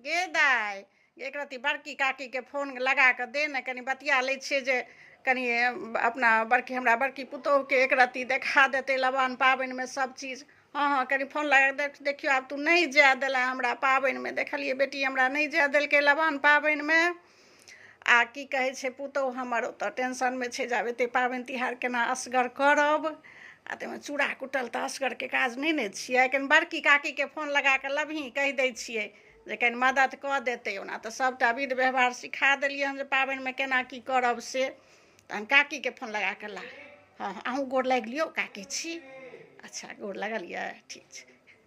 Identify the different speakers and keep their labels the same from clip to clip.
Speaker 1: गे दाइ, एक रत्ती बड़की काकीके फोन लगा कऽ दे ने, कनि बतिया लै छियै जे कनि अपना बड़की, हमरा बड़की पुतोहुके एक रत्ती देखा देतै लबान पाबनिमे सब चीज। हँ हँ, कनि फोन लगा कऽ देखियौ। आब तू नहि जाय देला हमरा पाबनिमे। देखलियै, बेटी हमरा नहि जाय देलकै लबान पाबनिमे। आ की कहै छै, पुतोहु हमर ओतऽ टेंशनमे छै जे आब एतेक पाबनि तिहार केना असगर करब, आ ताहिमे चूड़ा कुटल तऽ असगरके काज नहि ने छियै। कनि बड़की काकीके फोन लगा कऽ लबही, कहि दै छियै जे कनि मदति कऽ देतै। ओना तऽ सभटा विध व्यवहार सिखा देलियै हन जे पाबनिमे केना की करब से। तहन काकीके फोन लगा कऽ ला। हँ हँ, अहूँ गोर लागि लियौ, काकी छी। अच्छा, गोर लगलियै, ठीक छै,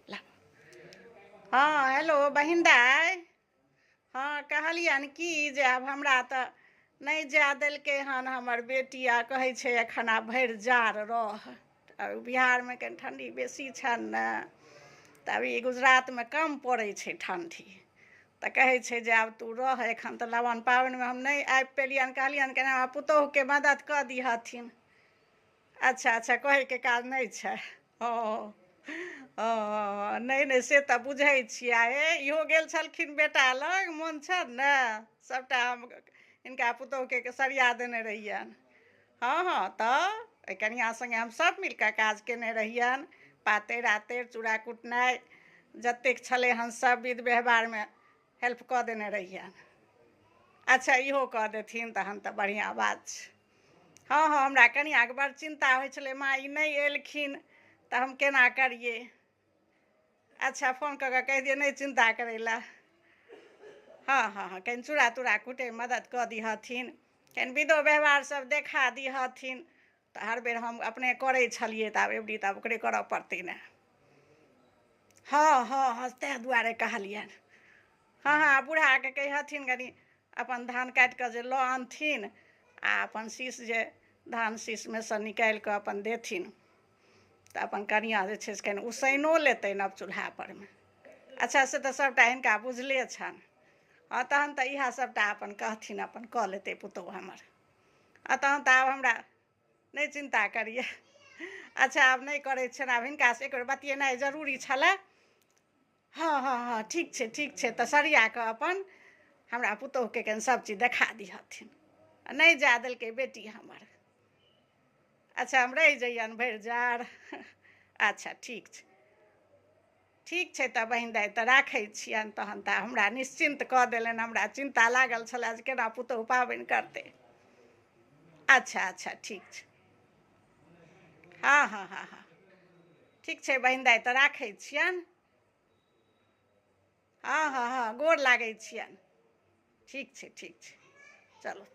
Speaker 1: ला। हँ हेलो बहिन दाइ। हँ, कहलियनि कि जे आब हमरा तऽ नहि जाय देलकै हन हमर बेटी, आ कहै छै एखन आब भरि जाड़ रह। बिहारमे कनि ठण्डी बेसी छनि ने, तऽ अभी गुजरातमे कम पड़ै छै ठण्डी, तऽ कहै छै जे आब तू रह एखन। तऽ लवन पाबनिमे हम नहि आबि पेलियनि। कहलियनि कनि हमरा पुतोहुके मदति कऽ दिहथिन। अच्छा अच्छा, कहैके काज नहि छै। ओ ओ नहि नहि, से तऽ बुझै छियै। आ हे, इहो गेल छलखिन बेटा लग, मोन छनि ने? सभटा हम हिनका पुतोहुके सरिया देने रहियनि। हँ हँ, तऽ एहि कनिआँ सङ्गे हम सभ मिलि कऽ काज कयने रहियनि। पातरि आतरि, चूड़ा कुटनाइ, जतेक छलै हन सभ विध व्यवहारमे हेल्प कऽ देने रहियनि। अच्छा, इहो कऽ देथिन तहन तऽ बढ़िआँ बात छै। हँ हँ, हमरा कनिआँके बड़ चिन्ता होइ छलै, माँ ई नहि एलखिन तऽ हम केना करियै। अच्छा, फोन कऽ कऽ कहि दियै नहि चिन्ता करै लए। हँ हँ हँ, कनि चूड़ा तूड़ा कुटैमे मदति कऽ दिहथिन, कनि विधो व्यवहार सब देखा दिहथिन। तऽ हर बेर हम अपने करै छलियै, तऽ आब एबरी तऽ आब ओकरे करऽ पड़तै ने। हँ हँ हँ, ताहि दुआरे कहलियनि। हँ हँ, बूढ़ाके कहिहथिन कनि अपन धान काटि कऽ जे लऽ आनथिन, आ अपन शीश जे धान शीशमे सँ निकालि कऽ अपन देथिन, तऽ अपन कनिआँ जे छै से कनि उसैनो लेतै नव चूल्हापरमे। अच्छा, से तऽ सभटा हिनका बुझले छनि। हँ, तहन तऽ इएह सभटा अपन कहथिन, अपन कऽ लेतै पुतहु हमर। आ तहन तऽ आब हमरा नहि चिन्ता करियै। अच्छा, आब नहि करै छियनि। आब हिनकासँ एक बेर बतियेनाइ जरूरी छलए। हँ हँ हँ, ठीक छै, ठीक छै। तऽ सरिया कऽ अपन हमरा पुतोहुके कनि सभचीज देखा दिहथिन। आ नहि जाय देलकै बेटी हमर। अच्छा, हम रहि जइयनि भरि जाड़। अच्छा, ठीक छै, ठीक छै। तऽ बहिन दाइ, तऽ राखै छियनि तहन। तऽ हमरा निश्चिन्त कऽ देलनि। हमरा चिन्ता लागल छलए जे केना पुतोहु पाबनि करतै। अच्छा अच्छा, ठीक छै। हँ हँ हँ हँ, ठीक छै बहिन दाइ, तऽ राखै छियनि। हँ हँ हँ, गोर लागै छियनि। ठीक छै, ठीक छै, चलू।